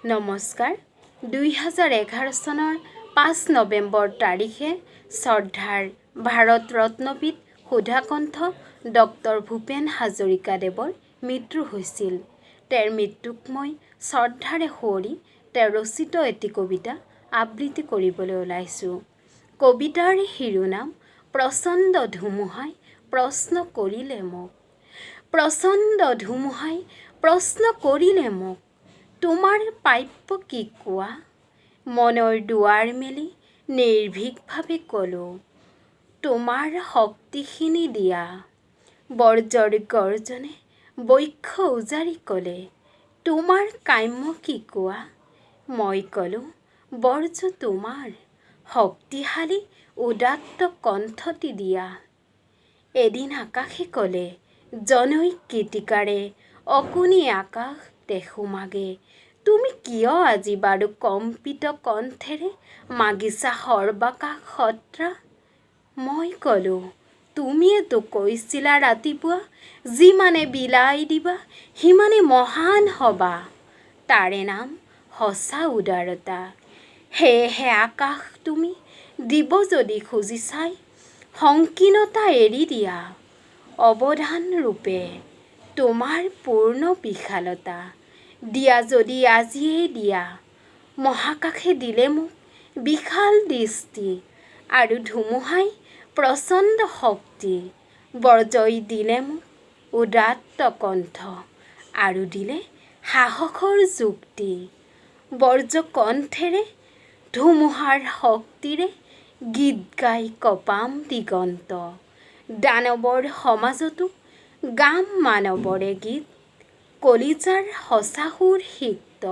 নমস্কাৰ। 2011 চনৰ 5 নৱেম্বৰ তাৰিখে শ্ৰদ্ধাৰ ভাৰত ৰত্নবিদ সুধাকণ্ঠ ডক্টৰ ভূপেন হাজৰিকাদেৱৰ মৃত্যু হৈছিল। তেওঁৰ মৃত্যুক মই শ্ৰদ্ধাৰে সুঁৱৰি তেওঁৰ ৰচিত এটি কবিতা আবৃত্তি কৰিবলৈ ওলাইছোঁ। কবিতাৰ শিৰোনাম প্ৰচণ্ড ধুমুহাই প্ৰশ্ন কৰিলে মোক। প্ৰচণ্ড ধুমুহাই প্ৰশ্ন কৰিলে মোক, তোমাৰ প্ৰাপ্য কি কোৱা? মনৰ দুৱাৰ মেলি নিৰ্ভীকভাৱে ক'লোঁ, তোমাৰ শক্তিখিনি দিয়া। বজ্ৰৰ গৰ্জনে বক্ষ উজাৰি ক'লে, তোমাৰ কাম্য কি কোৱা? মই ক'লোঁ, বজ্ৰ, তোমাৰ শক্তিশালী উদাত্ত কণ্ঠটি দিয়া। এদিন আকাশে ক'লে, জনৈক গীতিকাৰে অকণি আকাশ দেখো মাগে, তুমি কিয় আজি বাৰু কম্পিত কণ্ঠেৰে মাগিছা সৰ্বাকাশ সত্ৰা? মই ক'লোঁ, তুমিয়েতো কৈছিলা ৰাতিপুৱা, যিমানে বিলাই দিবা সিমানে মহান হ'বা, তাৰে নাম সঁচা উদাৰতা। সেয়েহে আকাশ, তুমি দিব যদি খুজিছাই, সংকীৰ্ণতা এৰি দিয়া অৱদান ৰূপে তোমাৰ পূৰ্ণ বিশালতা। দিয়া যদি আজিয়েই দিয়া। মহাকাশে দিলে মোক বিশাল দৃষ্টি আৰু ধুমুহাই প্ৰচণ্ড শক্তি। বজ্ৰই দিলে মোক উদাত্ত কণ্ঠ আৰু দিলে সাহসৰ যুক্তি। বজ্ৰ কণ্ঠেৰে, ধুমুহাৰ শক্তিৰে গীত গাই কঁপাম দিগন্ত। দানৱৰ সমাজতো গাম মানৱৰে গীত, কলিজাৰ সঁচা সুৰ সিক্ত।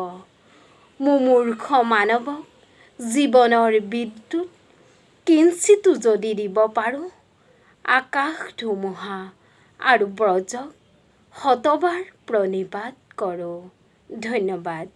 মুমূৰ্ষ মানৱক জীৱনৰ বিদ্যুৎ কিঞ্চিতো যদি দিব পাৰোঁ, আকাশ, ধুমুহা আৰু ব্ৰজক শতবাৰ প্ৰণিপাত কৰোঁ। ধন্যবাদ।